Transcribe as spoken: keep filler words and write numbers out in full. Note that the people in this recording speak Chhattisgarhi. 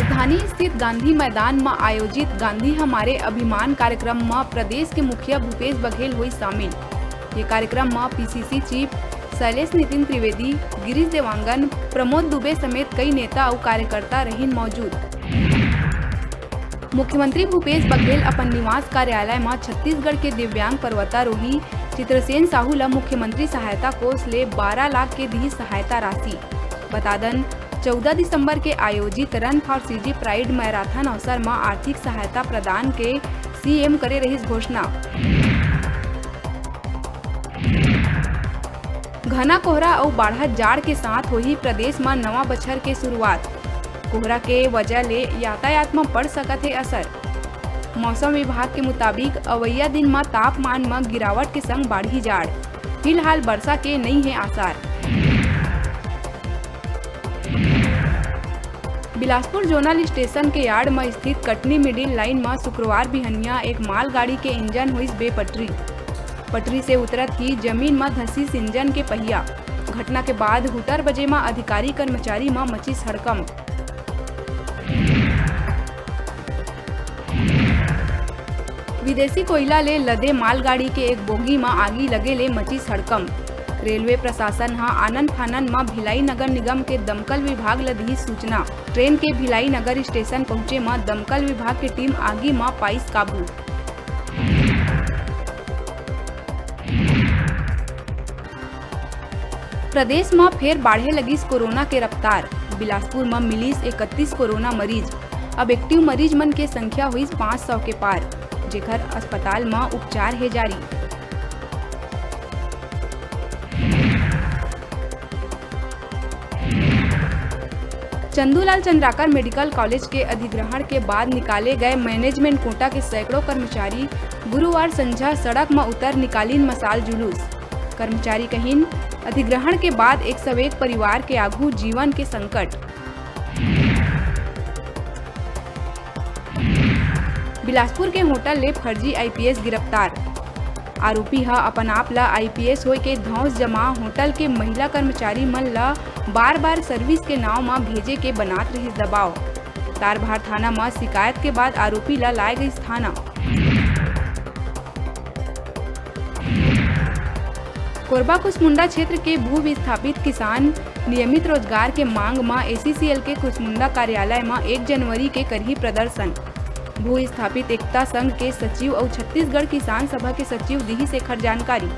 राजधानी स्थित गांधी मैदान म आयोजित गांधी हमारे अभिमान कार्यक्रम म प्रदेश के मुखिया भूपेश बघेल होइस शामिल। ये कार्यक्रम म पीसीसी चीफ शैलेश नितिन त्रिवेदी, गिरीश देवांगन, प्रमोद दुबे समेत कई नेता अउ कार्यकर्ता रहिन मौजूद। मुख्यमंत्री भूपेश बघेल अपन निवास कार्यालय म छत्तीसगढ़ के दिव्यांग पर्वतारोही चित्रसेन साहू ल मुख्यमंत्री सहायता कोष ले बारह लाख के दिही सहायता राशि। बता दन, चौदह दिसंबर के आयोजित Run for CG Pride Marathon अवसर म आर्थिक सहायता प्रदान के सीएम करे रहिस घोषणा। घना कोहरा अउ बाढ़त जाड़ के साथ होही प्रदेश म नवा बछर के शुरुआत। कोहरा के वजह ले यातायात म पड़ सकत हे असर। मौसम विभाग के मुताबिक, अवइया दिन म तापमान म गिरावट के संग बाढ़ही जाड़। फिलहाल बरसा के नइ हे आसार। बिलासपुर जोनल स्टेशन के यार्ड म स्थित कटनी मिडिल लाइन म शुक्रवार बिहनिया एक मालगाड़ी के इंजन होइस बेपटरी। पटरी से उतरत ही जमीन म धसिस इंजन के पहिया। घटना के बाद हुटर बजे म अधिकारी कर्मचारी म मचिस हड़कंप। विदेशी कोयला ले लदे मालगाड़ी के एक बोगी म आगी लगे ले मचिस हड़कंप। रेलवे प्रशासन ह आनन फानन म भिलाई नगर निगम के दमकल विभाग ल दिही सूचना। ट्रेन के भिलाई नगर स्टेशन पहुंचे म दमकल विभाग के टीम आगी म पाइस काबू। प्रदेश म फेर बाढ़े लगिस कोरोना के रफ्तार। बिलासपुर म मिलिस इकतीस कोरोना मरीज। अब एक्टिव मरीज मन के संख्या होइस पाँच सौ के पार, जेकर अस्पताल म उपचार हे जारी। चंदूलाल चंद्राकर मेडिकल कॉलेज के अधिग्रहण के बाद निकाले गए मैनेजमेंट कोटा के सैकड़ों कर्मचारी गुरुवार संझा सड़क म उतर निकालिन मसाल जुलूस। कर्मचारी कहिन, अधिग्रहण के बाद एक सौ एक परिवार के आघू जीवन के संकट। बिलासपुर के होटल ले फर्जी आईपीएस गिरफ्तार। आरोपी ह अपन आप ल आईपीएस होय के धौंस जमा होटल के महिला कर्मचारी मन ल बार-बार सर्विस के नांव म भेजे के बनात रिहिस दबाव। तारभार थाना म शिकायत के बाद आरोपी ल लाए गइस थाना। कोरबा कुसमुंडा क्षेत्र के भू विस्थापित किसान नियमित रोजगार के मांग म एसीसीएल के कुसमुंडा कार्यालय म एक जनवरी के करही प्रदर्शन। भू विस्थापित एकता संघ के सचिव अउ छत्तीसगढ़ किसान सभा के सचिव दिही शेखर जानकारी।